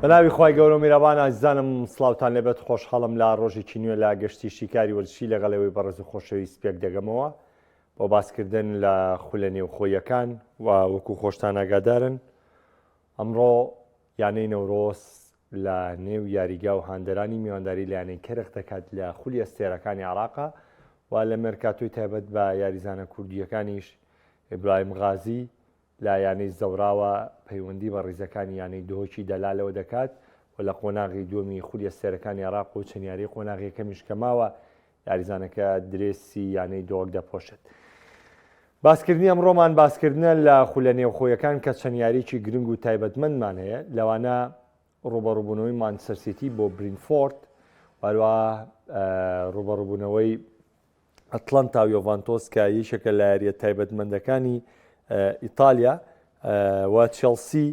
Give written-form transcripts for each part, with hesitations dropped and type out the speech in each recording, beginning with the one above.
بەناوی خوای گەورە و میرەبان ئازیزانم سڵاوتان لێبێت خۆشحاڵم لە ڕۆژێکی نوێ لە گەشتی شیکاری وەرزشی لەگەڵ ئێوەی بەڕێز و خۆشەویست پێک دەگەمەوە بۆ باسکردن لە خولە نێوخۆیەکان و وەکو خۆشتان ئاگادارن ئەمڕۆ یانەی نەورۆز لە نێو یاریگا و هاندەرانی میوانداری لە یانەی کەرخ دەکات لە خولی ئەستێرەکانی عراقا و لە مێرکاتۆی تایبەت بە یاریزانە کوردیەکانیش ئیبراهیم غازی لە یانەی زەوراوە پەیوەندی بە ڕیزەکانی یانەی دهۆکی دەلالەوە دەکات و لە قۆناغی دووەمی خولی ئەستێرەکانی عێراق و چەند یاریی قۆناغی یەکەمیش کە ماوە یاریزانەکە درێسی یانەی دهۆک دەپۆشێت. باسکردنی ئەمڕۆمان باسکردنە لە خولە نێوخۆیەکان کە چەند یاریی گرنگ و تایبەتمەندمان هەیە لەوانە ڕوبەڕوبوونەوەی مانچستەر سیتی بۆ برینفۆرد و هەروەها ڕوبەڕوبوونەوەی ئەتڵەنتا و یۆڤانتۆس کە یەکێکە لە یاریە تایبەتمەندەکانی ئیتالیا و چێڵسی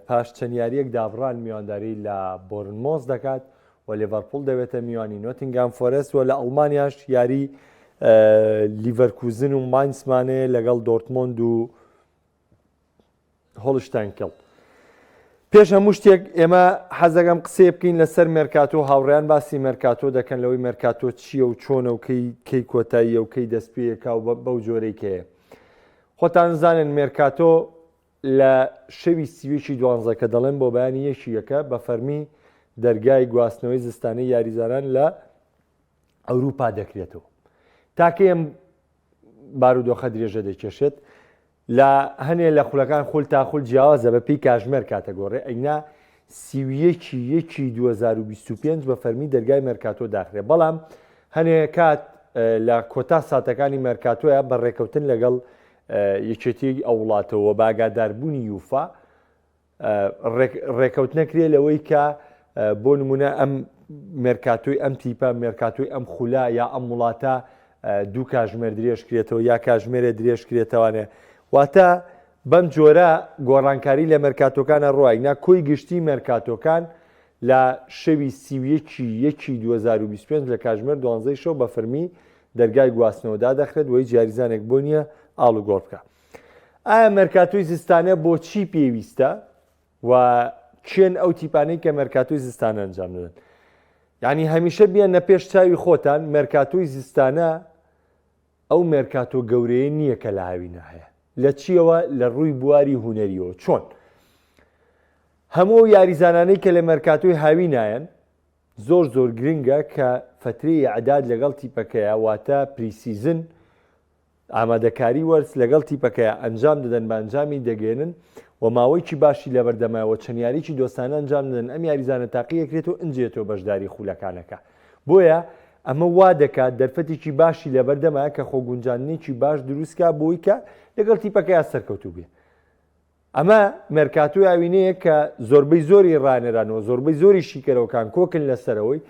پاش چەند یاریەک دابڕان میوانداری لە بۆرنمۆس دەکات و لێڤەرپوڵ دەبێتە میوانی نۆتینگام فۆرست و لە ئەڵمانیاش یاری لیڤەرکوزن و ماینسمانەیە لەگەڵ دۆرتمۆند و هۆڵشتاین کێڵ. پێش هەموو شتێک ئێمە حەزەکەم قسەیە بکەین لەسەر مێرکاتۆ هاوڕێیان باسی مێرکاتۆ دەکەن لەوەی مێرکاتۆ چییە و چۆنە و کەی کەی کۆتاییە و کەی دەست پێیەکا و بەو جۆرەی کەیە خۆتان زانن مێرکاتۆ لە شەوی سیوێکی دوانزە کە دەڵێن بۆ بەیانی یەکی یەکە بە فەرمی دەرگای گواستنەوەی زستانەی یاریزانان لە ئەوروپا دەکرێتەوە تاکەی ئەم بارودۆخە درێژە دەکێشێت لە هەنێ لە خولەکان خول تا خول جیاوازە بە پێی کاژمێر کاتەگۆڕێ ئەینا 31 یەکی 2025 بە فەرمی دەرگای مێرکاتۆ داخرێ بەڵام هەنێ کات لە کۆتا ساتەکانی مێرکاتۆیە بە ڕێکەوتن لەگەڵ یەکێتی ئەو وڵاتەوە باگاداربوونی یوفا ڕێکەوتنەکرێ لەوەی کە بۆ نمونە ئەم مێرکاتۆی ئەم تیپە مێرکاتۆی ئەم خولا یا ئەم وڵاتە دوو کاژمێر درێژ کرێتەوە یا کاژمێرێ درێژ کرێتەوانێ واتە بەم جۆرە گۆڕانکاری لە مێرکاتۆکانە ڕۆی نا کۆی گشتی مێرکاتۆکان لە شەوی سیویەکی یەکی 2025 لە کاژمێر دوانزەی شەو بە فەرمی دەرگای گواستنەوە دادەخرێت وە هیچ یاریزانێک بۆ نییە ئاڵوگۆڕ بکە. ئایا مێرکاتۆی زستانە بۆچی پێویستە و کێن ئەو تیپانەی کە مێرکاتۆی زستانە ئەنجام دەدەن؟ یعنی هەمیشە بیانە پێش چاوی خۆتان مێرکاتۆی زستانە ئەو مێرکاتۆ گەورەیە نییە کە لە هاوینە هەیە لە چیەوە لە ڕووی بواری هوەریەوە چۆن هەموو ئەو یاریزانانەی کە لە مێرکاتۆی هاوینایەن زۆر زۆر گرنگە کە فترەی ئەعداد لەگەڵ تیپەکەیە واتە pre-season ئامادەکاری وەرز لەگەڵ تیپەکەیا ئەنجام دەدەن بە ئەنجامی دەگەیەنن و ماوەیەکی باشی لەبەردەمایە و چەند یاریی دۆستانە ئەنجام دەدەن ئەم یاریزانە تاقی ئەکرێت و ئنجێتەوە بەشداری خولەکانەکە بۆیە ئەمە وا دەکات دەرفەتێکی باشی لەبەردەمایە کە خۆگونجاندنێکی باش دروستکا بۆی کە لەگەڵ تیپەکەیا سەرکەوتوو بێ. ئەمە مێرکاتۆی ئاوینەیە کە زۆربەی زۆری ڕانێران و زۆربەی زۆری شیکەرەوەکان کۆکن لەسەرەوەی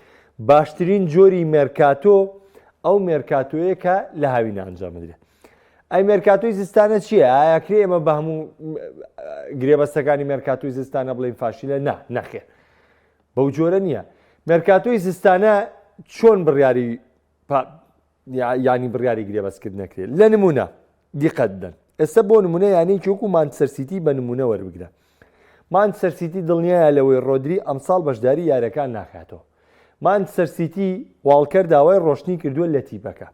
باشترین جۆری مێرکاتۆ ئەو مێرکاتۆیە کە لە هاوینە ئەنجام بدرێت. ئەی مێرکاتۆی زستانە چییە؟ ئایا کرێ ئێمە بە هەموو گرێبەستەکانی مێرکاتۆی زستانە بڵێین فاشیلە؟ نا، نەخێر. بەو جۆرە نییە. مێرکاتۆی زستانە چۆن بڕیاری یانی بڕیاری گرێبەستکردن نەکرێت لە نمونە دیقەت بدەن ئێستا بۆ نمونە یانەیەکی وەکو مانچستەر سیتی بە نمونە وەربگرە مانچستەر سیتی دڵنیایە لەوەی ڕۆدری ئەمساڵ بەشداری یاریەکان ناکاتەوە مانچستەر سیتی واڵکەر داوای ڕۆشتنی کردووە لە تیپەکە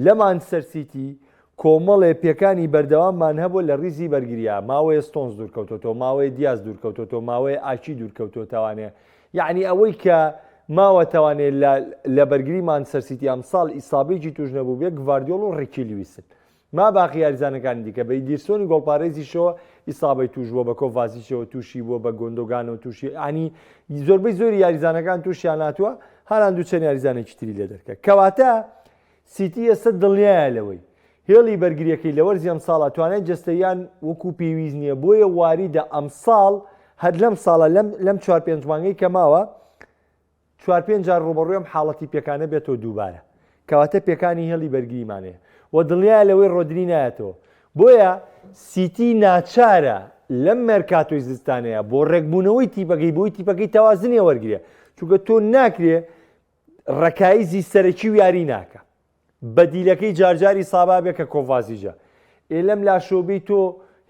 لە مانچستەر سیتی کۆمەڵێ پێکانی بەردەواممان هەبوو لە ریزی بەرگریا ماوەیە ستۆنز دوورکەوتۆتەوە ماوەیە دیاز دوورکەوتۆتەوە ماوەیە ئاکی دوورکەوتۆتەوانێ یەعنی ئەوەی کە ماوە توانێ لە لە بەرگری مانچستەر سیتی ئەمساڵ ئیسابەیەکی توش نەبووبێ گڤاردیۆڵ و ڕیکی لویسن. ما باقی یاریزانەکانی دیکە بە ئیدیرسۆنی گۆڵپارێزیشەوە ئیسابەی توش بووە بە کۆڤاسیچەوە تووشی بووە بە گۆندۆگانەوە تووشی ینی زۆربەی زۆری یاریزانەکان تووشیان هاتووە هالاند و چەند یاریزانێکی تری لێ دەرکە کەواتە سیتی ئێستا دڵنیایە لەوەی هێڵی بەرگرییەکەی لە وەرزی ئەمساڵا توانای جەستەییان وەکو پێویست نییە، بۆیە واریدە ئەمساڵ هەر لەم ساڵە لەم لەم چوار پێنج مانگەی کە ماوە چوار پێنج جار ڕووبەڕووی ئەم حاڵەتی پێکانە بێتەوە دووبارە کەواتە پێکانی هێڵی بەرگریمان هەیە و دڵنیایە لەوەی ڕۆدری نایەتەوە بۆیە سیتی ناچارە لەم مێرکاتۆی زستانەیە بۆ ڕێکبوونەوەی تیپەکەی بۆی تیپەکەی تەوازنێ وەرگێ چونکە تۆ ناکرێ ڕەکایزی سەرەکی و یاری ناکە بەدیلەکەی جارجاری سابا بێ کە کۆڤازیجە ئێ لەم لاشەوە بێی تۆ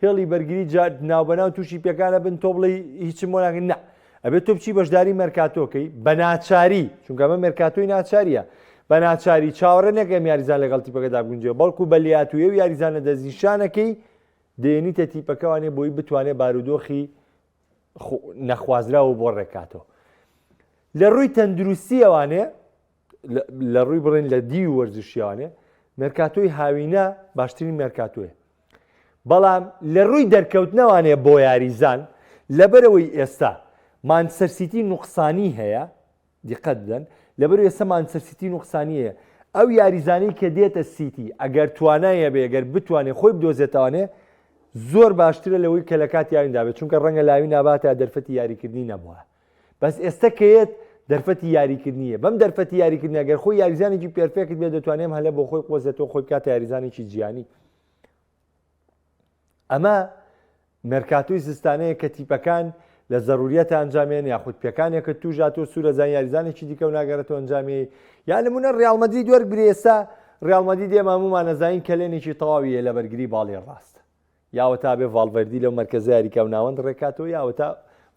هێڵی بەرگری جار ناوبەناو تووشی پێکانە بن تۆ بڵێی هیچم بۆ ناکەن نا. ئەبێت تۆ بچی بەشداری مێرکاتۆکەی بە ناچاری چونکە ئەمە مێرکاتۆی ناچاریە بە ناچاری چاوەڕێ نەکە ئەم یاریزان لەگەڵ تیپەکەدا بگونجێ بەڵکو بە لێهاتوویە و یاریزانە دەستنیشانەکەی دێنیتە تیپەکەوانێ بۆی بتوانێت بارودۆخی نەخوازراو بۆ ڕێکاتەوە لە ڕووی تەندروستیەوانێ لە ڕووی بڵێن لە دیوی وەرزشیانێ مێرکاتۆی هاوینە باشترین مێرکاتۆیە بەڵام لە ڕووی دەرکەوتنەوانێ بۆ یاریزان لەبەرەوەی ئێستا مانچستەر سیتی نوقسانی هەیە دیقەت بدەن لەبەر ئێستا مانچستەر سیتی نوقسانی هەیە ئەو یاریزانی کە دێتە سیتی ئەگەر توانای هەبێ گەر بتوانێت خۆی بدۆزێتوانێ زۆر باشترە لەوەی کە لە کاتی یاویندا بێت چونکە ڕەنگە لاوی ناباتە دەرفەتی یاریکردنی نەبووە بەس ئێستە کە یەت دەرفەتی یاریکردنی هەیە بەم دەرفەتی یاریکردنە گەر خۆی یاریزانێکی perfect بێت دەتوانێت ئەم هەلە بۆ خۆی قۆزێتەوە خۆی بکاتە یاریزانێکی جیهانی ئەمە مێرکاتۆی زستانەیە کە تیپەکان لە زەروریەتە ئەنجامێن یاخود پێکانێکە توژاتۆ سوورە زان یاریزانێکی دیکە و ناگەرێتەوە ئەنجامی یا نمونە ڕیاڵ مەدرید وەرگری ئێستا ڕیاڵ مەدرید ئێمە هەموومان ئەزانین کەلێنێکی تەواویە لە بەرگری باڵی ڕاست یاوەتا بێ ڤاڵڤێردی لەو مەرکەزە یاریکا و ناوەند ڕێکاتەوە یاوەتا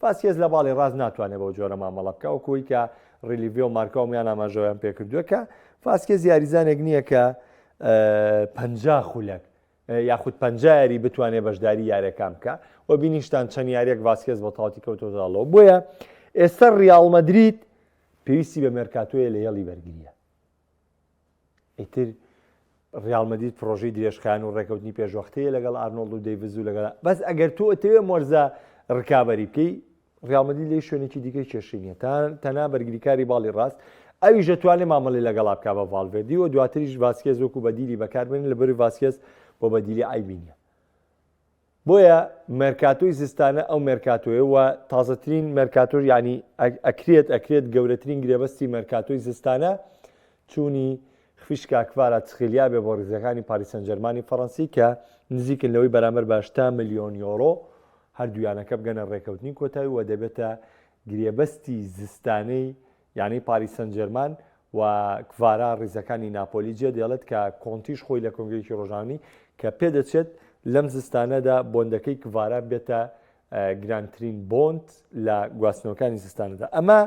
ڤاسکێز لە باڵی ڕاست ناتوانێت بەو جۆرە مامەڵە بکا وەکو ئەوەی کە ڕیلیڤێ و مارکا و میان ئاماژەیان پێکردووە کە ڤاسکێز یاریزانێک نییە کە 50 خولەک یاخود 50 یاری بتوانێت بەشداری یاریەکان بکە و بینیشتان چەند یاریەک ڤاسکێز بە تەواوەتی کەوتۆتەڵەوە بۆیە ئێستا ڕیاڵ مەدرید پێویستی بە مێرکاتۆیە لە هێڵی بەرگریە ئیتر ڕیاڵ مەدرید پرۆژەی درێژخایەن و ڕێکەوتنی پێشوەختەیە لەگەڵ ئارنۆڵد و دەیڤز و لەگەڵ بەس ئەگەر تۆ ئەتەوێ مۆرزە ڕکابەری بکەی ڕیاڵ مەدرید لەی شوێنێکی دیکەی کێشەی نییە تا تەنها بەرگریکاری باڵی ڕاست ئەویش دەتوانێت مامەڵی لەگەڵا بکا بە ڤالڤێردی و دواتریش ڤاسکێز وەکو بەدیلی بەکاربێنن لەبەری ڤاسکێز بۆ بەدیلی عەیبی نییە بۆیە مێرکاتۆی زستانە ئەو مێرکاتۆیە و تازەترین مێرکاتۆش یانی ئەکرێت ئەکرێت گەورەترین گرێبەستی مێرکاتۆی زستانە چوونی خفیشکا کڤارا تسخیلیا بێ بۆ ریزەکانی پاریس سانجێرمانی فەڕەنسی کە نزیکن لەوەی بەرامبەر بە 80 ملیۆن یۆرۆ هەردوو یانەکە بگەنە رێکەوتنی کۆتایی و دەبێتە گرێبەستی زستانەی یانەی پاریس سانجێرمان و کڤارا ریزەکانی ناپۆلی جێدێڵێت کە کۆنتیش خۆی لە کۆنگرەیەکی رۆژنامەوانی کە پێدەچێت لەم زستانەدا بۆندەکەی کڤارا بێتە گرانترین بۆند لە گواستنەوەکانی زستانەدا. ئەمە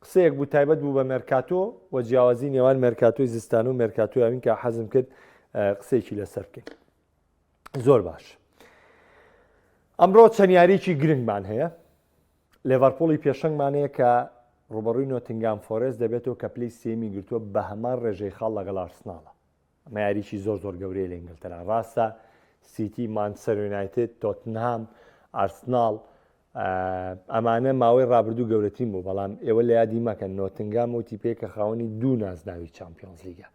قسەیەک بوو تایبەت بوو بە مێرکاتۆ و جیاوازی نێوان مێرکاتۆی زستان و مێرکاتۆی هاوین کە حەزم کرد قسەیەکی لەسەر بکەین. زۆر باش. ئەمڕۆ چەند یاریی گرنگمان هەیە. لێڤەرپوڵی پێشەنگمان هەیە کە ڕوبەڕووی نۆتنگام فۆرێست دەبێتەوە کە پلەی سێیەمی گرتووە بە هەمان ڕێژەی خاڵ لەگەڵ ئارسناڵە. ئەمە یاریی زۆر زۆر گەورەیە لە ئینگلتەرا. ڕاستە سیتی، مانچستەر یونایتد، تۆتنهام، ئارسناڵ ئەمانە ماوەی ڕابردوو گەورەترین بوو، بەڵام ئێوە لە یادی مەکەن نۆتنگام ئەو تیپەیە کە خاوەنی دوو نازناوی چامپیۆنزلیگە.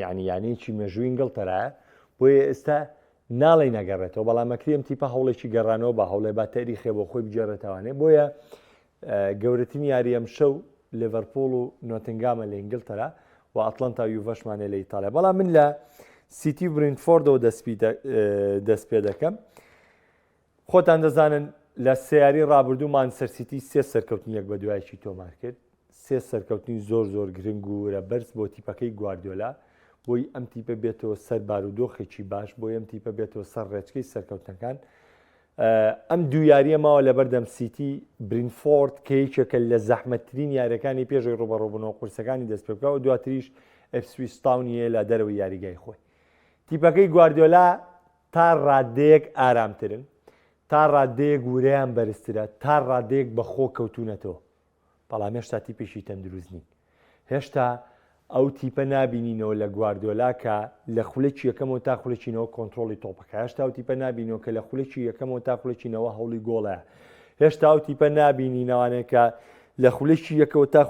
یانی یانەیەکی مێژووی ئینگڵتەرایە، بۆیە ئێستا ناڵێی نەگەڕێتەوە، بەڵام ئەکرێ ئەم تیپە هەوڵێکی گەڕانەوە بە هەوڵێ با تەریخێ بۆ خۆی بگێڕێتەوانێ، بۆیە گەورەترین یاری ئەمشەو لێڤەرپوڵ و نۆتنگامە لە ئینگلتەرا و ئەتلەنتا و یوڤەشمانێ لە ئیتالیا، بەڵام من لە سیتی و برینتفۆردەوە دەست پێ دەکەم. خۆتان دەزانن لە سێ یاری ڕابردوو مانچستەر سیتی سێ سەرکەوتنی یەک بەدوایەکی تۆمار کرد، سێ سەرکەوتنی زۆر زۆر گرنگ و ورە بەرز بۆ تیپەکەی گواردیۆلا، بۆی ئەم تیپە بێتەوە سەر بارودۆخێکی باش، بۆی ئەم تیپە بێتەوە سەر ڕێچکەی سەرکەوتنەکان. ئەم دوو یاریە ماوە لەبەردەم سیتی، برینفۆرد کە یەکێکە لە زەحمەتترین یاریەکانی پێشەوەی ڕوبەڕوبوونەوە قورسەکانی دەست پێ بکا و دواتریش ئێپسویچ تاونیە لە دەرەوەی یاریگای خۆی. تیپەکەی گواردیۆلا تا ڕاددەیەک ئارامترن، تا ڕاددەیەک ورەیان بەرزترە، تا ڕاددەیەک بە خۆ کەوتوونەتەوە، بەڵام هێشتا تیپێکی تەندروست نین. هێشتا ئەو تیپە نابینینەوە لە گواردیۆلا کە لە خولەکی یەکەمەوە تا خولەکی نەوە کۆنترۆڵی تۆپەکە، هێشتا ئەو تیپە نابینەوە کە لە خولەکی یەکەمەوە تا خولەکی نەوە هەوڵی گۆڵەیە، هێشتا ئەو تیپە نابینینەوانێ کە لە خولەکی یەکەوە تا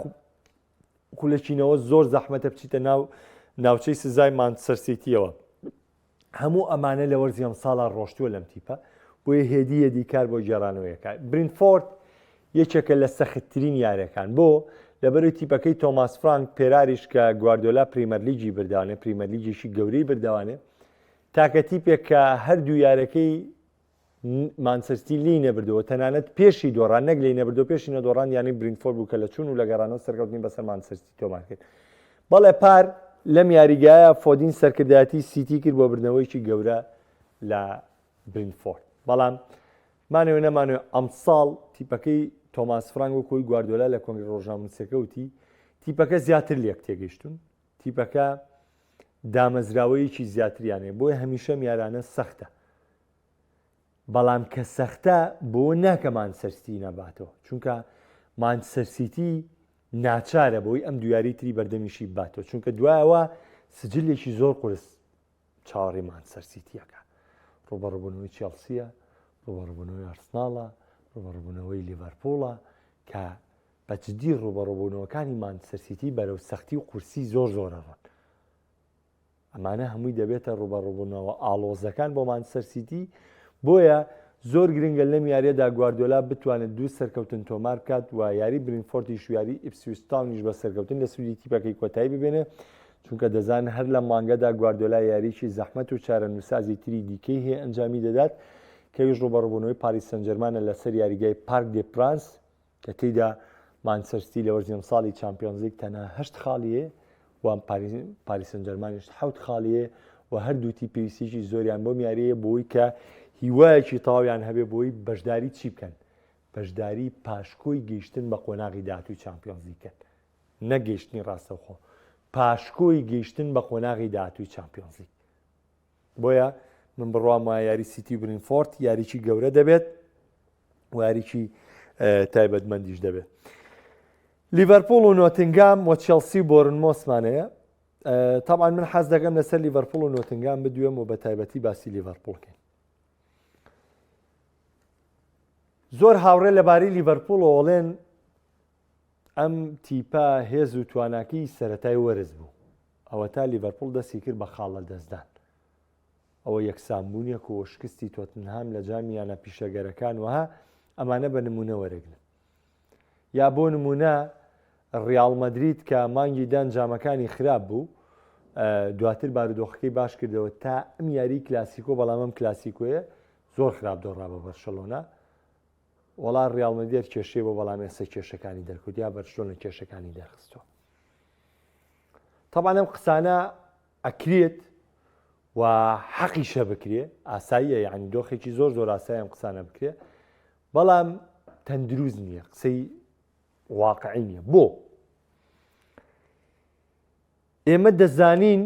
خولەکی نەوە زۆر زەحمەتە بچیتە ناو ناوچەی سزای مانچستەر سیتیەوە. هەموو ئەمانە لە وەرزی ئەمساڵا ڕۆشتووە لەم تیپە، بۆیە هێدی هێدی کار بۆ گێڕانەوەیەکە. برینتفۆرد یەکێکە لە سەختترین یاریەکان، بۆ؟ لەبەرەی تیپەکەی تۆماس فرانک پێراریش کە گواردیۆلا پریمەرلیگی بردوانێ، پریمەرلیگێکی گەورەی بردوانێ، تاکە تیپێک کە هەردوو یارەکەی مانچستەر سیتی لێی نەبردەوە، تەنانەت پێشی دۆڕان، نەک لێی نەبردەوە، پێشی نەدۆڕان یانەی برینتفۆرد بوو کە لە چوون و لە گەڕانەوە سەرکەوتنی بەسەر مانچستەر سیتی تۆمار کرد. بەڵێ پار لەم یاریگایە فۆدین سەرکردایەتی سیتی کرد بۆ بردنەوەیەکی گەورە لە برینتفۆرد، بەڵام مانەوە نەمانەوە ئەمساڵ تیپەکەی تۆماس فرانک وەکو ئەوەی گواردیۆلا لە کۆنگرە ڕۆژنامەنووسیەکە وتی تیپەکە زیاتر لێک تێگەیشتون تیپەکە دامەزراوەیەکی زیاتریان هەیە بۆیە هەمیشە میارانە سەختە بەڵام کە سەختە بۆ ناکە مانچستەر سیتی نەباتەوە چونکە مانچستەر سیتی ناچارە بۆی ئەم دویاری تری بەردەمیشی باتەوە چونکە دوایەوە سجلێکی زۆر قورس چاوەڕێی مانچستەر سیتییەکە. ڕووبەڕووبوونەوەی چێڵسییە، ڕووبەڕووبوونەوەی ئارسناڵە، ڕووبەڕووبوونەوەی لیڤەرپوڵە کە بە جدی ڕووبەڕووبوونەوەکانی مانچستەر سیتی بەرەو سەختی و قورسی زۆر زۆر ئەڕۆن. ئەمانە هەمووی دەبێتە ڕووبەڕووبوونەوە ئاڵۆزەکان بۆ مانچستەر سیتی، بۆیە زۆر گرنگە لەم یاریەدا گواردیۆلا بتوانێت دوو سەرکەوتن تۆمار بکات و یاری برینفۆردیش و یاری ئیپسویچ تاونیش بە سەرکەوتن لە سوودی تیپەکەی کۆتایی ببێنێ چونکە دەزانن هەر لەم مانگەدا گواردیۆلا یاریی زەحمەت و چارەنووسسازی تری دیکەی هەیە ئەنجامی دەدات کە ئەویش ڕووبەڕووبوونەوەی پاریس سانجێرمانە لەسەر یاریگای پارک دێ پرانس کە تێیدا مانچستەر سیتی لە وەرزی ئەمساڵی چامپیۆنزلیگ تەنها هەشت خاڵی هەیە و پاریس سانجێرمانیش حەوت خاڵی هەیە و هەردوو تیپ پێویستیی زۆریان بۆم یارییە بۆی کە هیوایەکی تەواویان هەبێ بۆی بەشداری چی بکەن بەشداری پاشکۆی گەیشتن بە قۆناغی داهاتووی چامپیۆنزلیگ کەن نەک گەیشتنی ڕاستەوخۆ، پاشکۆی گەیشتن بە قۆناغی داهاتووی چامپیۆنزلیگ. بۆیە من بڕوام وایە یاری سیتی و برینفۆرد یاریی گەورە دەبێت و یاریی تایبەتمەندیش دەبێت. لیڤەرپوڵ و نۆتنگام و چێڵسی و بۆرنمۆسمانەیە طبعا من حەز دەکەم لەسەر لیڤەرپوڵ و نۆتنگام بدوێم و بە تایبەتی باسی لیڤەرپوڵ کەین. زۆر هاوڕێ لەبارەی لیڤەرپوڵەوە ئەڵێن ئەم تیپە هێز و تواناکەی سەرەتای وەرز بوو، ئەوەتا لیڤەرپوڵ دەستی کرد بە خاڵ لەدەستدان. ئەوە یەکسانبوونێک و شکستی تۆتنهام لە جامی یانە پیشەگەرەکان وەها ئەمانە بە نموونە وەرەگرن. یا بۆ نموونە ڕیاڵ مەدرید کە مانگی دان جامەکانی خراپ بوو، دواتر بارودۆخەکەی باش کردەوە تا ئەم یاریی کلاسیکۆ، بەڵام ئەم کلاسیکۆیە زۆر خراپ دۆڕا بە بەرشەلۆنە. وەڵا ڕیاڵ مەدرید کێشەی بۆ بەڵام ئێستا کێشەکانی دەرکەوت یا بەرشلۆنە کێشەکانی دەرخستووە تەبعەن ئەم قسانە ئەکرێت و حەقیشە بکرێ ئاساییە یعنی دۆخێکی زۆر زۆر ئاسایی ئەم قسانە بکرێ بەڵام تەندروست نییە قسەی واقعی نییە بۆ ئێمە دەزانین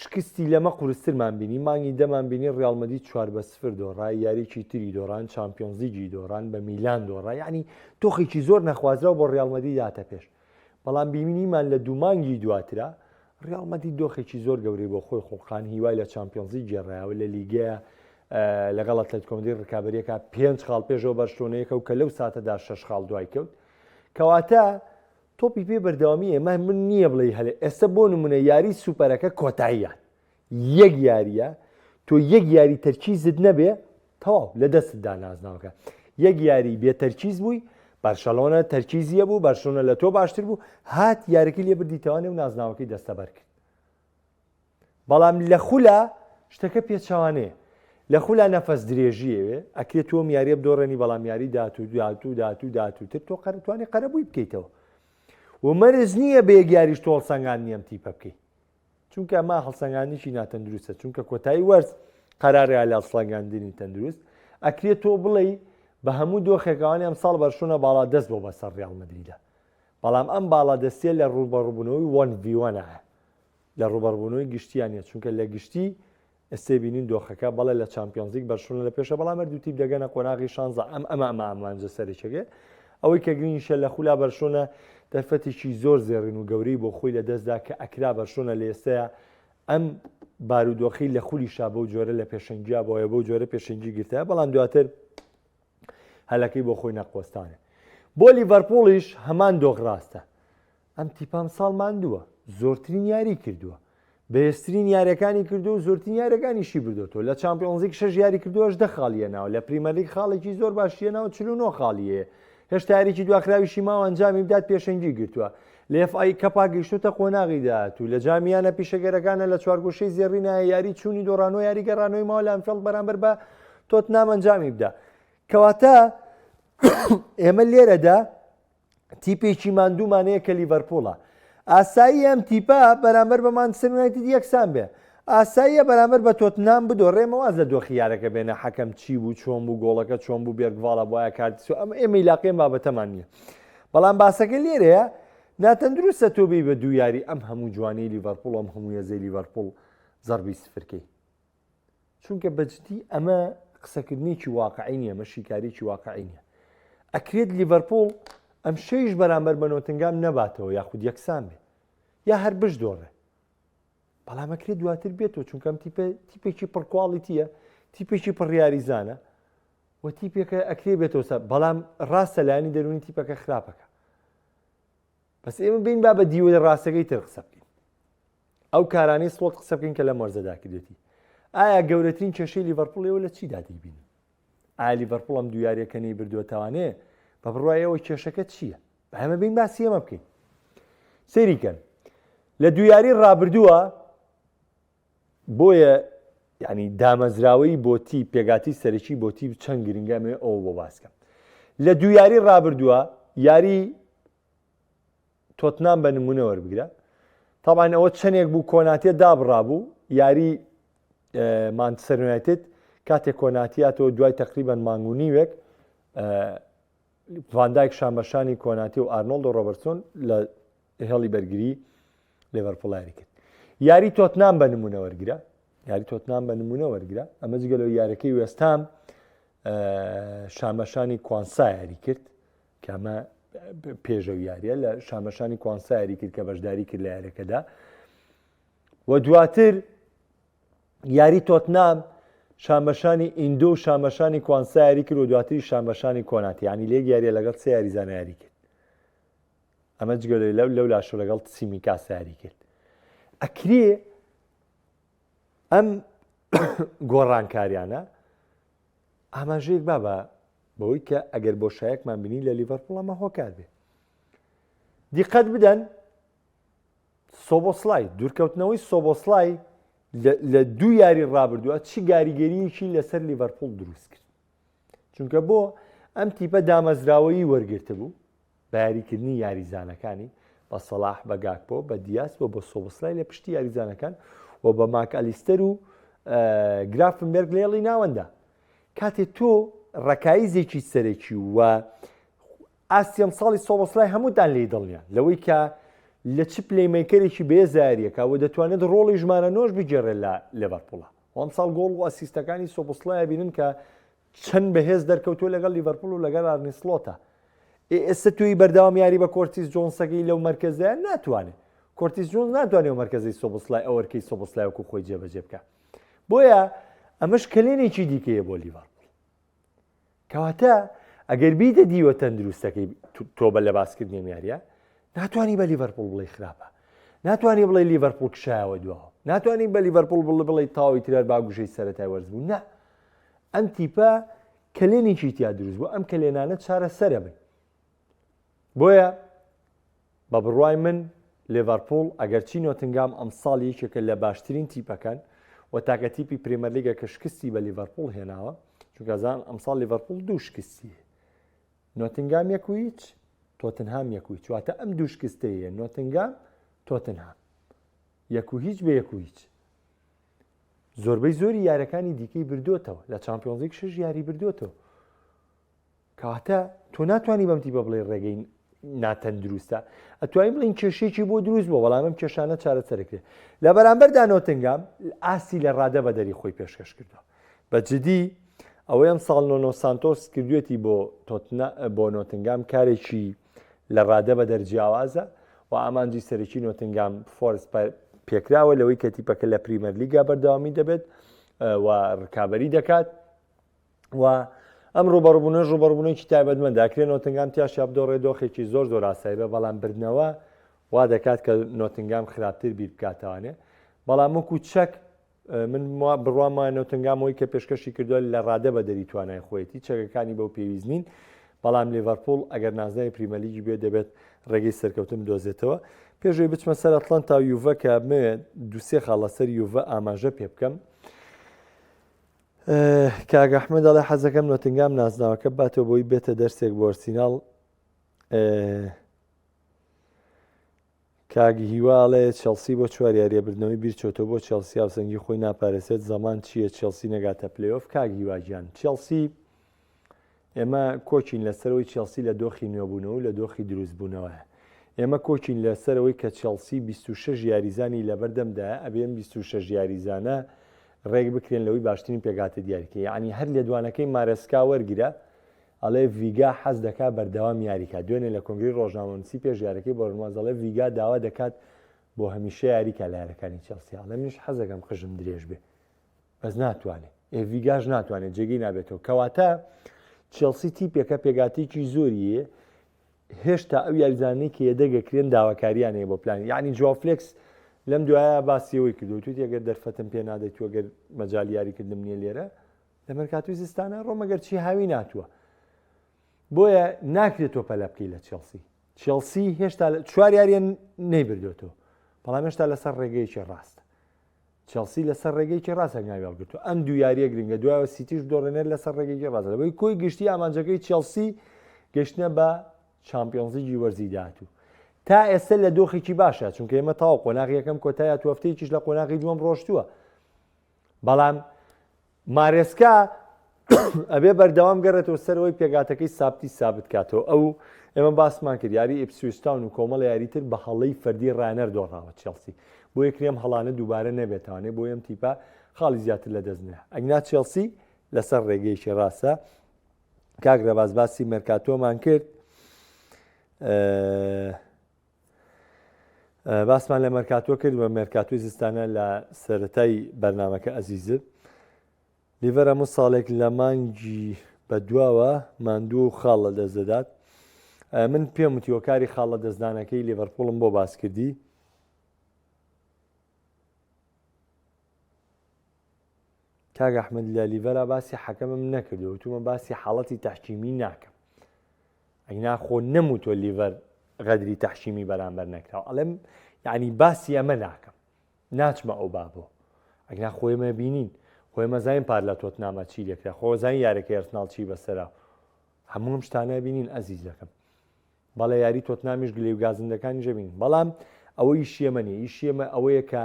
شکستی لەمە قورسترمان بینی، مانگی دەمان بینی ڕیاڵ مەدرید 4 بە 0 دۆڕا، یاریی تری دۆڕان، چامپیۆنزلیگی دۆڕان، بە میلان دۆڕا، یەعنی دۆخێکی زۆر نەخوازراو بۆ ڕیاڵ مەدرید هاتە پێش. بەڵام بینیمان لە دوو مانگی دواترا ڕیاڵ مەدرید دۆخێکی زۆر گەورەی بۆ خۆی خوڵقان، هیوای لە چامپیۆنزلیگ گێڕایەوە، لە لیگەیە لەگەڵ ئەتلەتیکۆ مەدرید ڕکابەریەکە پێنج خاڵ پێشەوە بەرشلۆنەیەکە و کە لەو ساتەدا شەش خاڵ دوای کەوت. کەواتە تۆپی پێ بەردەوامی ئێمە من نییە بڵێی هەلێ ئێستا بۆ نمونە یاری سوپەرەکە کۆتاییان یەک یاریە تۆ یەک یاری تەرکیزت نەبێ تەواو لە دەستت دا نازناوەکە یەک یاری بێ تەرکیز بووی بەرشەلۆنە تەرکیزیە بوو بەرشلۆنە لە تۆ باشتر بوو هات یاریەکەی لێ بردیتەوانێ و نازناوەکەی دەستەبەر کرد بەڵام لە خولا شتەکە پێچەوانەیە لە خولا نەفەس درێژی ئەوێ ئەکرێ تۆ ئەم یاریە بدۆڕێنی بەڵام یاری داهاتوو داهاتوو داهاتوو داهاتووتر تۆ قەرەتوانی قەرەبووی بکەیتەوە و مەرج نییە بە یەک یاریش تۆ هەڵسەنگاندنی ئەم تیپە بکەی چونکە ئەمە هەڵسەنگاندنیی ناتەندروستە چونکە کۆتایی وەرز قەرارە لە هەڵسەنگاندنی تەندروست ئەکرێت تۆ بڵێی بە هەموو دۆخێکەوانی ئەم ساڵ بەرشۆنە باڵا دەست بۆ بەسەر ڕیاڵ مەدریدا بەڵام ئەم باڵا دەستیە لە ڕووبەڕووبوونەوەی وەن ڤی وەنە لە ڕووبەڕووبوونەوەی گشتیان نیە، چونکە لە گشتی ئێستێ بینین دۆخەکە، بەڵێ لە چامپیۆنزلیگ بەرشلۆنە لە پێشە، بەڵام هەردوو تیپ دەگەنە قۆناغی شانزە، ئەم ئەمە ئەمە ئامانجە سەرەکیەکەی. ئەوەی کە گرنگیشە لە خولا بەرشلۆنە دەرفەتێکی زۆر زێڕین و گەورەی بۆ خۆی لەدەستدا کە ئەکرا بەرشلۆنە لە ئێستەیا ئەم بارودۆخەی لە خولیشا بەو جۆرە لە پێشەنگیا بۆیە بەو جۆرە پێشەنگی گرتایە، بەڵام دواتر هەلەکەی بۆ خۆی نەقۆستانێ. بۆ لیڤەرپوڵیش هەمان دۆخ ڕاستە. ئەم تیپە ئەمساڵ ماندووە، زۆرترین یاری کردووە، بەهێزترین یاریەکانی کردووە و زۆرترین یاریەکانیشی بردووەتەوە. لە چامپیۆنزلیگ شەش یاری کردووە، 18 خاڵی هێناوە، لە پریمەرلیگ خاڵێکی زۆر باشی هێناوە، 49 خاڵی هەیە. هێشتا یاریی دواخراویشی ماوە ئەنجامی بدات، پێشەنگی گرتووە. لە ئێف ئەی کەپا گەیشتووتە قۆناغی داهاتوو. لە جامی یانە پیشەگەرەکانە لە چوارگۆشەی زێڕینایە یاری چوونی دۆڕانەوە یاری گەڕانەوەی ماوە لە ئەنفێڵد بەرامبەر بە تۆتنام ئەنجامی بدا. کەواتە ئێمە لێرەدا تیپێکی ماندوومان هەیە کە لیڤەرپوڵە. ئاسایی ئەم تیپە بەرامبەر بە مانچستەر یونایتد یەکسان بێ. ئاساییە بەرامبەر بە تۆتنام بدۆڕێ ئێمە واز لە دۆخی یارەکە بێنە حەکەم چی بوو چۆن بوو گۆڵەکە چۆن بوو بێرگڤاڵە بواە کارتی سوور ئەمە ئێمە ئیلاقی ئەم بابەتەمان نییە بەڵام باسەکە لێرەیە ناتەندروستە تۆ بێی بە دوو یاری ئەم هەموو جوانی لیڤەرپوڵ ئەم هەموو یەزەی لیڤەرپوڵ زەربی سفرکەی چونکە بەجدی ئەمە قسەکردنێکی واقعی نییە ئەمە شیکاریی واقعی نییە ئەکرێت لیڤەرپوڵ ئەم شەیش بەرامبەر بە نۆتنگام نەباتەوە یاخود یەکسان بێ یا هەر بشدۆڕێ بەڵام ئەکرێت دواتر بێتەوە چونکە ئەم تیپە تیپێکی پڕکواڵیتیە تیپێکی پڕیاریزانە و تیپێکە ئەکرێ بێتەوە سەر بەڵام ڕاستە لایەنی دەرونی تیپەکە خراپەکە بەس ئێمە بین با بە دیوە ڕاستەکەی تر قسە بکەین ئەو کارانەی سڵۆت قسە بکەین کە لەم وەرزەدا کردێتی ئایا گەورەترین کێشەی لیڤەرپوڵ ئێوە لە چیدا دەیبینن ئایا لیڤەرپوڵ ئەم دوو یارییە کە نەیبردووە توانێ بە بڕوای ئێوە کێشەکە چییە با ئێمە بین باسی ئێمە بکەین سەیری کەن لە دوو یاری ڕابردووە بۆیە ینی دامەزراوەی بۆ تیپ پێگاتی سەرەکی بۆ تیپ چەند گرنگە ئەمەوێ ئەوە بۆ باسکەم لە دوو یاری ڕابردووە یاری تۆتنام بە نمونە وەربگرە تاوان ئەوە چەندێک بوو کۆناتێ دابڕابوو یاری مانچستەر یونایتد کاتێک کۆناتیاتەوە دوای تقریبان مانگ و نیوێک ڤاندایک شانبەشانی کۆناتی و ئارنۆڵد و ڕۆبەرتسۆن لە هێڵی بەرگری لێڤەرپوڵ یاری کرد. یاری تۆتنام بە نمونە وەرگرە یاری تۆتنام بە نمونە وەرگرە ئەمە جگە لەو یارەکەی وێستام شانبەشانی کوانسا یاری کرد کە ئەمە پێشەو یاریە لە شانبەشانی کوانسا یاری کرد کە بەشداری کرد لە یاریەکەدا و دواتر یاری تۆتنام شانبەشانی ئیندۆ و شانبەشانی کوانسا یاری کرد و دواتری شانبەشانی کۆناتی یعنی لێک یاریە لەگەڵ سێ یاریزانە یاری کرد ئەمە جگە لەو لەو لاشۆ لەگەڵ سیمیکاس یاری کرد ئەکرێ ئەم گۆڕانکاریانە ئاماژەیەک بابە بەوەی کە ئەگەر بۆشایەکمان بینی لە لیڤەرپوڵ ئەمە هۆکار بێ دیقەت بدەن سۆبۆسلای، دوورکەوتنەوەی سۆبۆسلای لە دوو یاری ڕابردووە چ گاریگەریەکی لەسەر لیڤەرپوڵ دروست کرد چونکە بۆ ئەم تیپە دامەزراوەیی وەرگرتبوو بە یاریکردنی یاریزانەکانی بە سەڵاح بە گاکپۆ بە دیاس و بە سۆبۆسلای لە پشتی یاریزانەکان و بە ماک ئەلیستەر و گرافنبێرگ لێڵی ناوەندە کاتێ تۆ ڕەکایزێکی سەرەکی و ئاستی ئەمساڵی سۆبۆسلای هەمووتان لێی دڵنیان لەوەی کە لە چ playmaker ێکی بەهێز یاریەکە و دەتوانێت ڕۆڵی ژمارە نۆش بگێڕێت لە لێڤەرپوڵە و ئەمساڵ گۆڵ و assist ەکانی سۆبۆسلای بینن کە چەند بەهێز دەرکەوتووە لەگەڵ لیڤەرپوڵ و لەگەڵ ئارنی سلۆتە ئێستا توی بەردەوام یاری بە کۆرتیس جۆنسەکەی لەو مرکزەیە ناتوانێت کۆرتیس جۆنز ناتوانێت ئەو مرکزی سۆبۆسلای ئەوەرکەی سۆبۆسلای وەکو خۆی جێبەجێ بکە بۆیە ئەمەش کەلێنێکی دیکەیە بۆ لیڤەرپوڵ کەواتە ئەگەر بیتە دیوە تەندروستەکەی تۆ بە لە باسکردنی ئەم یاریە ناتوانانی بە لیڤەرپوڵ بڵێ خراپە ناتوانانی بڵێ لیڤەرپوڵ کشایەوە دواوە ناتوانانی بە لیڤەرپوڵ بڵێ بڵێ تاوی ترار باگوشەی سەرەتای وەرز بوو نە ئەم تیپە کەلێنێکی تیا دروست بوو ئەم کەلێنانە چارەسەرە بن بۆیە بە بڕوای من لێڤەرپوڵ ئەگەرچی نۆتنگام ئەمساڵ یەکێکە لە باشترین تیپەکان و تاکە تیپی پرێمەرلیگە کە شکستی بە لیڤەرپوڵ هێناوە چونکە زان ئەمساڵ لیڤەرپوڵ دوو شکستی نۆتنگام یەک و هیچ تۆتنهام یەک و هیچ واتە ئەم دوو شکستەیە نۆتنگام تۆتنهام یەک و هیچ بە یەک و هیچ زۆربەی زۆری یارەکانی دیکەی بردوێتەوە لە چامپیۆنزیک شش یاری بردوێتەوە کەواتە تۆ ناتوانانی بەم تیپە بڵێ ڕێگەی ناتەندروستە ئەتوانین بڵین کێشێکی بۆ دروست بۆ بەڵام ئەم کێشانە چارەسەرکرێت لە بەرامبەردا نۆتنگام ئاستی لە ڕادە بە دەری خۆی پێشکەش کردووە بە جدی ئەوەی ئەم ساڵ نۆنۆ سانتۆس کردوێتی بۆ تۆتنا بۆ نۆتنگام کارێکی لە ڕادە بە دەرجیاوازە و ئامانجی سەرەکی نۆتنگام فۆرست پێکراوە لەوەی کە تیپەکە لە پریمەرلیگا بەردەوامی دەبێت و ڕکابەری دەکات و ئەم ڕوبەڕبوونەش ڕوبەڕبوونێکی تایبەتمەندە ئەکرێ نۆتنگام تیاشیا بدۆڕێ دۆخێکی زۆر زۆر ئاسایی بە بەڵام بردنەوە وا دەکات کە نۆتنگام خراپتر بیر بکاتوانێ بەڵام وەکو چەک من بڕوام وایە نۆتنگام ئەوی کە پێشکەشی کردووە لە ڕادە بە دەری توانای خۆیەتی چەکەکانی بەو پێویست نین بەڵام لیڤەرپوڵ ئەگەر نازناوی پریمەلیگی بێ دەبێت ڕێگەی سەرکەوتن بدۆزێتەوە پێشەوەی بچمە سەر ئەتلەنتا و یوڤە کە بمەوێت دوسێ خاڵ لەسەر یوڤە ئاماژە پێ بکەم کاک ئەحمەد دەڵێ حەزەکەم نۆتنگام نازناوەکە باتەوە بۆی بێتە دەرسێک بۆ ئەرسیناڵ. کاک هیوا ئەڵێ چێڵسی بۆ چوار یاریە بردنەوەی بیر چۆتەوە بۆ چێڵسی هاوسەنگی خۆی ناپارێزێت زەمان چییە چێڵسی نەگاتە پلەیۆف کاک هیوا گیان چێڵسی ئێمە کۆکین لەسەرەوەی چێڵسی لە دۆخی نوێبوونەوە و لە دۆخی دروستبوونەوەیە ئێمە کۆکین لەسەرەوەی کە چێڵسی 26 یاریزانی لەبەردەمدایە ئەبێ ئەم 26 یاریزانە ڕێک بکرێن لەوەی باشترین پێکهاتە دیاریکە یعنی هەر لێدوانەکەی مارێسکا وەرگرە ئەڵێ ڤیگا حەز دەکات بەردەوام یاری کات، دوێنێ لە کۆنگرەی ڕۆژنامەنووسی پێش یاریەکەی بۆرنماز ئەڵێ ڤیگا داوا دەکات بۆ هەمیشە یاری کا لە یاریەکانی چێڵسی، ئەڵێ منیش حەز دەکەم قژم درێژ بێ بەس ناتوانێ، ئێ ڤیگاش ناتوانێت جێگەی نابێتەوە، کەواتە چێڵسی تیپێکە پێکهاتەیەکی زۆری هەیە هێشتا ئەو یاریزانانەی کە یەدەگ ئەکرێن داواکاریان هەیە بۆ پلان یعنی جواو فلێکس لەم دوایە باسی ئەوەی کردو توتی ئەگەر دەرفەتم پێ نادەیت و ئەگەر مەجالی یاریکردنم نییە لێرە لە مەرکاتۆی زستانە ڕۆم ئەگەر چی هاوی ناتووە بۆیە ناکرێت تۆ پەلە بکەی لە چێڵسی چێڵسی هێشتا چوار یاریە نەیبردوێتەوە بەڵام هێشتا لەسەر ڕێگەیەکی ڕاستە چێڵسی لەسەر ڕێگەیەکی ڕاست هەنگاوی هەڵگرتووە ئەم دوو یاریە گرنگە دوایەوە سیتیش دۆڕێنێت لەسەر ڕێگەیەکی ڕاستە لەبەی کۆی گشتی ئامانجەکەی چێڵسی گەشتنە بە چامپیۆنزلیگی وەرزی داهاتوو تا ئێستا لە دۆخێکی باشە چونکە ئێمە تاو قۆناغی یەکەم کۆتایە هەفتەیەکیش لە قۆناغی دووەم ڕۆشتووە بەڵام مارێسکا ئەبێ بەردەوام گەڕێتەوە سەرەوەی پێکهاتەکەی سابتی سابت کاتەوە ئەو ئێمە باسمان کرد یاری ئیپسویچ تاون و کۆمەڵ یاری تر بە هەڵەی فەردی ڕانەر دۆڕاوە چێڵسی بۆ یەکرێم هەڵانە دووبارە نەبێتوانێ بۆ ئەم تیپە خاڵی زیاتر لە دەست نە ئەگنا چێڵسی لەسەر ڕێگەیەکی ڕاستە کاک ڕێباز باسی مێرکاتۆمان کرد باسمان لە مەرکاتۆ کرد و مێرکاتۆی زستانە لە سەرەتای بەرنمەکە ئەزیزت لیڤەر هەموو ساڵێک لە مانگی بە دواوە ماندوو و خاڵ لە دەست دەدات من پێم وتی هۆکاری خاڵ لە دەستدانەکەی لیڤەرپوڵم بۆ باس کردی کاک ئەحمد لە لیڤەرا باسی حەکەمم نەکردو وتومە باسی حاڵەتی تەحکیمی ناکەم ئەگنا خۆ نەموتوە لیڤەر غەدری تەحکیمی بەرامبەر نەکراوە ئەڵێم یعنی باسی ئەمە ناکەم ناچمە ئەو بابۆ ئەگنا خۆیمە بینین خۆی مەزین پار لە تۆتنامە چی لێکرا خۆزان یارەکە ئەرسناڵ چی بەسەرا هەموو ئەم شتانە بینین ئەزیزەکەم بەڵێ یاری تۆتنامیش گلەی و گازندەکانی ژەبین بەڵام ئەوە ئیشیەمە نیە ئیشیەمە ئەوەیە کە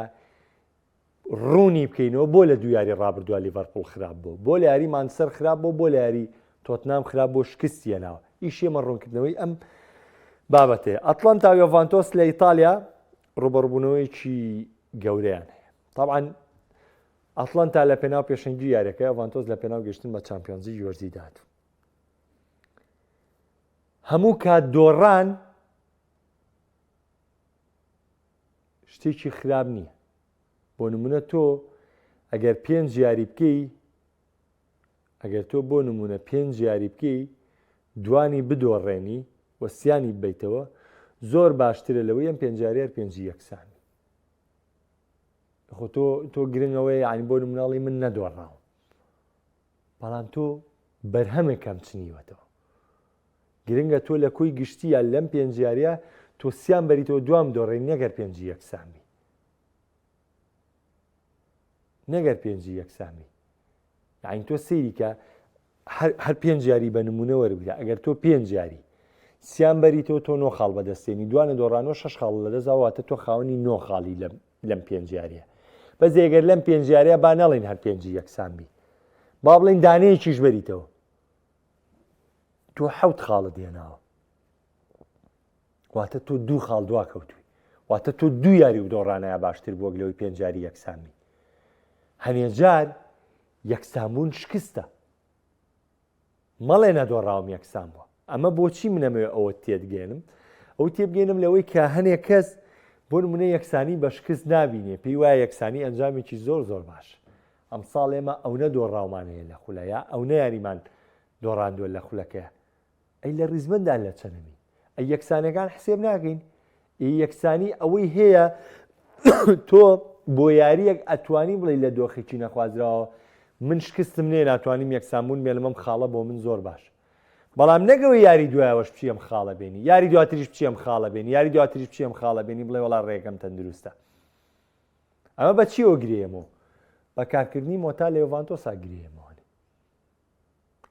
ڕوونی بکەینەوە بۆ لە دوو یاری ڕابردووە لیڤەرپوڵ خراپ بوو بۆ لە یاری مانچستەر خراپ بوو بۆ لە یاری تۆتنام خراپ بۆ شکستی هێناوە ئیشی ئێمە ڕوونکردنەوەی ئەم بابەتەیە ئەتڵەنتا و یۆڤانتۆس لە ئیتالیا ڕوبەڕبوونەوەیەکی گەورەیان هەیە طبعا ئەتڵەنتا لە پێناو پێشەنگی یاریەکە یۆڤانتۆس لە پێناو گەشتن بە چامپیۆنزی وەرزی داهاتوو هەموو کات دۆڕان شتێکی خراپ نییە بۆ نمونە تۆ ئەگەر پێنج یاری بکەی ئەگەر تۆ بۆ نمونە پێنج یاری بکەی دوانی بدۆڕێنی و سیانی ببیتەوە زۆر باشترە لەوەی ئەم پێنج یاریار پێنجی یەکسانی خۆ تۆ تۆ گرنگەوەی یعنی بۆ مناڵی من نەدۆڕاوم بەڵام تۆ بەرهەمێکم چنیوەتەوە گرنگە تۆ لە کۆی گشتییا لەم پێنج یاریە تۆ سیان بەریتەوە دوام دۆڕێنی نەگەر پێنجی یەکسان بی نەگەر پێنجی یەکسان بی یعنی تۆ سەیری کە هەر پێنج یاری بە نمونە وەربگرە ئەگەر تۆ پێنج یاری سیان بەریتەوە تۆ نۆ خاڵ بەدەستێنی دوانە دۆڕانەوە شش خاڵ لەدەستدا واتە تۆ خاوەنی نۆ خاڵی لەم لەم پێنج یاریە بەس ئەگەر لەم پێنج یاریە با نەڵێن هەر پێنجی یەکسان بی با بڵێن دانەیەکیش بەریتەوە تۆ حەوت خاڵت هێناوە واتە تۆ دوو خاڵ دوا کەوتوی واتە تۆ دوو یاری و دۆڕانایە باشتر بووەک لەوەی پێنجاری یەکسانبی هەنێجار یەکسانبوون شکستە مەڵێ نەدۆڕاوم یەکسان بووە ئەمە بۆچی منەمەوێ ئەوە تێتگەێنم ئەو تێبگەێنم لەوەی کە هەنێک کەس بۆ نمونە یەکسانی بە شکست نابینێ پێی وایە یەکسانی ئەنجامێکی زۆر زۆر باش ئەمساڵ ئێمە ئەونە دۆڕاومان هەیە لە خولە یا ئەونە یاریمان دۆڕاندووە لە خولەکەیا ئەی لە ڕیزبەندان لە چەنەمین ئەی یەکسانەکان حسێب ناکەین ئی یەکسانی ئەوەی هەیە تۆ بۆ یاریەک ئەتوانی بڵێ لە دۆخێکی نەخوازراوە من شکستم نێ ناتوانیم یەکسانبوون بێنم ئەم خاڵە بۆ من زۆر باش بەڵام نەگەوە یاری دوایەوەش بچی ئەم خاڵە بێنی یاری دواتریش بچی ئەم خاڵە بێنی یاری دواتریش بچی ئەم خاڵە بێنی بڵێ وەڵا ڕێگەم تەندروستە ئەمە بە چیەوە گرێیەمەوە؟ بە کارکردنی مۆتا لە یۆڤانتۆسا گرێیەمەوە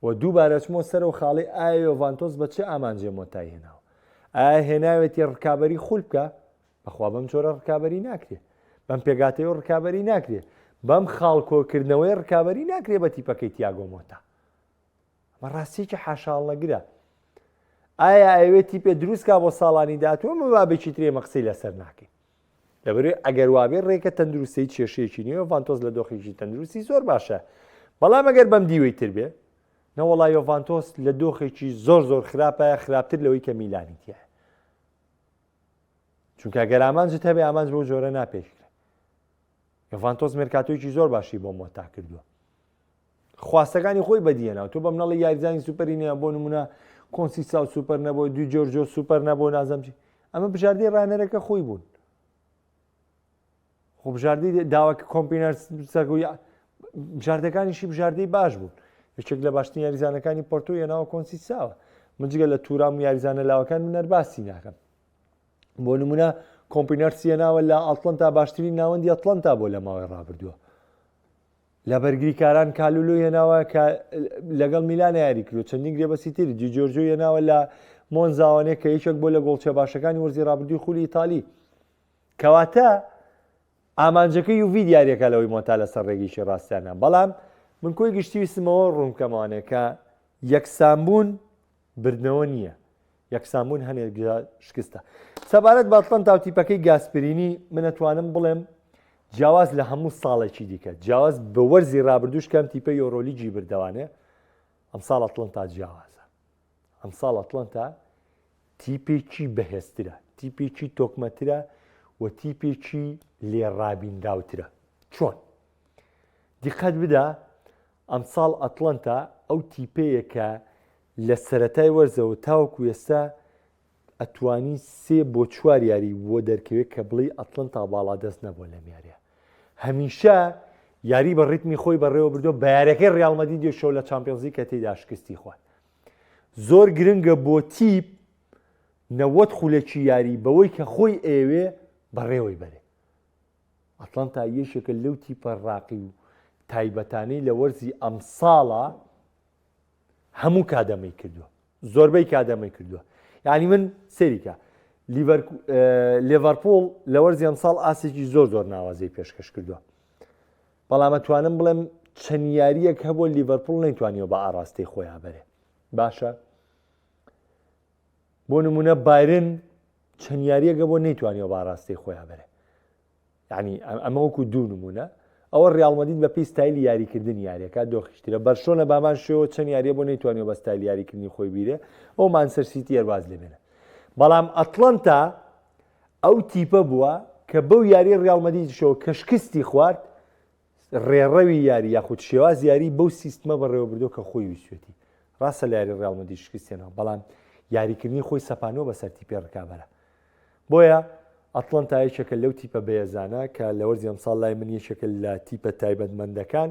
و دووبارە چمۆ سەر و خاڵی ئایا یۆڤانتۆس بە چه ئامانجێ مۆتای هێناوە؟ ئایا هێناوێتی ڕکابەری خول بکە؟ بەخوا بەم جۆرە ڕکابەری ناکرێ بەم پێگاتەیەوە ڕکابەری ناکرێ بەم خاڵ کۆکردنەوەی ڕکابەری ناکرێ بە تیپەکەی تیاگۆ مۆتا ئەمە ڕاستیەکی حاشاڵنەگرە ئایا ئەوێ تیپێ دروستکا بۆ ساڵانی داهاتوو ئەمە بابێکی ترێ ئێمە قسەی لەسەر ناکەین لەبەرەوەی ئەگەر وابێ ڕێکە تەندروستی کێشەیەکی نییە یۆڤانتۆس لە دۆخێکی تەندروستی زۆر باشە بەڵام ئەگەر بەم دیوەی تر بێ نەوەڵا یۆڤانتۆس لە دۆخێکی زۆر زۆر خراپە خراپتر لەوەی کە میلانی تایە چونکە گەر ئامانجت هەبێ ئامانج بەو جۆرە ناپێکرێ یۆڤانتۆس مێرکاتۆیەکی زۆر باشی بۆ مۆتا کردووە خواستەکانی خۆی بەدیهێنا تۆ بەم نەڵی یاریزانی سوپەری نییە بۆ نمونە کۆنسیساو سوپەر نەبوو دوو جۆرجۆ سوپەر نەبوو نازم چی ئەمە بژاردەی ڕانەرەکە خۆی بوون خۆ بژاردەی داواکە کۆمپینەر بژاردەکانیشی بژاردەی باش بوون یەکێک لە باشترین یاریزانەکانی پۆرتۆ یەناوە کۆنسیساوە من جگە لە تورام و یاریزانە لاوەکان من نەرباسی ناکەم بۆ نمونە کۆمپینەرسی یەناوە لە ئەتلەنتا باشترین ناوەندی ئەتلەنتا بۆ لە ماوەی ڕابردووە لە بەرگریکاران کالولو هێناوە کە لەگەڵ میلان یاری کردو چەندین گرێبەستی تر دی جۆرجۆ هێناوە لە مۆنزاوانێ کە یەکێک بۆ لە گۆڵچە باشەکانی وەرزی ڕابردووی خولی ئیتالی کەواتە ئامانجەکە یوڤی دیارەکە لەوەی مۆتا لەسەر ڕێگەیەکی ڕاستیانە بەڵام من کۆی گشتی ویستمەوە ڕوون بکەمەوانێ کە یەکسانبوون بردنەوە نییە یەکسانبوون هەنێک جار شکستە. سەبارەت بە ئەتڵەنتا و تیپەکەی گاسپرینی، من ئەتوانم بڵێم جیاواز لە هەموو ساڵێکی دیکە، جیاواز بە وەرزی رابردووش کە ئەم تیپە یۆرۆلیگی بردەوانێ، ئەمساڵ ئەتڵەنتا جیاوازە. ئەمساڵ ئەتڵەنتا تیپێکی بەهێزترە، تیپێکی تۆکمەترە و تیپێکی لێڕابینراوترە. چۆن؟ دیقەت بدە ئەمساڵ ئەتڵەنتا ئەو تیپەیە کە لە سەرەتای وەرزەوە تاوەکو ئێستا ئەتوانی سێ بۆ چوار یاری بۆ دەرکەوێت کە بڵێی ئەتڵەنتا باڵادەست نەبووە لەم یاریە هەمیشە یاری بە ڕیتمی خۆی بەڕێوە بردووە بە یاریەکەی ڕیاڵ مەدریدیشەوە لە چامپیۆنزلیگ کە تێیدا شکستی خوارد زۆر گرنگە بۆ تیپ 90 خولەکی یاری بەوەی کە خۆی ئەیەوێ بەڕێوەی بەرێ ئەتڵەنتا یەکێکە لەو تیپە ڕاقی و تایبەتانەی لە وەرزی ئەمساڵە هەموو کادەمەی کردووە زۆربەی کادەمەی کردووە یعنی من سەیریکە لێڤەرپۆل لە وەرزی ئەمساڵ ئاسێکی زۆر زۆر ناوازەی پێشکەش کردووە بەڵام ئەتوانم بڵێم چەند یاریەک هەبووە لیڤەرپۆل نەیتوانیوە بە ئاراستەی خۆیان بەرێ باشە بۆ نمونە بایرن چەند یاریەکە بۆ نەیتوانیوە بە ئاراستەی خۆیان بەرێ یانی ئەمە وەکو دوو نمونە ئەوە ڕیاڵ مەدید بە پێی ستایلی یاریکردن یاریەکە دۆخیشترە بەرشۆنە بامان شێوە چەند یاریە بۆ نەیتوانیوە بە ستایلی یاریکردنی خۆی بیرێ ئەو مانچستەر سیتی هەرواز لێبێنە بەڵام ئەتڵەنتا ئەو تیپە بووە کە بەو یاری ڕیاڵ مەدیدیشەوە کە شکستی خوارد ڕێڕەوی یاری یاخود شێواز یاری بەو سیستمە بەڕێوەبردووە کە خۆی ویستێتی ڕاستە لە یاری ڕیاڵ مەدید شکستێنەوە بەڵام یاریکردنی خۆی سەپانوە بەسەر تیپی ڕکابەرە بۆیە ئەتڵەنتا یەکێکە لەو تیپە بەهێزانە کە لە وەرزی ئەمساڵ لای من یەکێکە لە تیپە تایبەتمەندەکان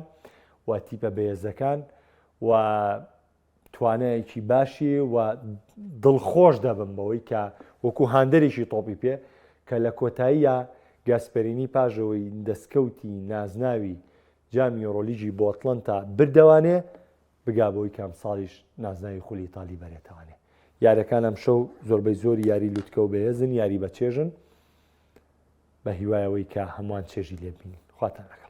و تیپە بەهێزەکان و توانایەکی باشی و دڵخۆش دەبم بەوەی کە وەکو هاندەرێکی تۆپی پێ کە لە کۆتاییە گاسپەرینی پاژەوەی دەستکەوتی نازناوی جامی یۆرۆلیگی بۆ ئەتڵەنتا بردەوانێ بگا بەوەی کە ئەمساڵیش نازناوی خولی ئیتالی بەرێتەوانێ. یاریەکان ئەمشەو زۆربەی زۆری یاری لوتکە و بەهێزن، یاری بەچێژن. بە هیوای ئەوەی کە هەمووان چێژی لێ ببینین. خواتان لەگەڵ.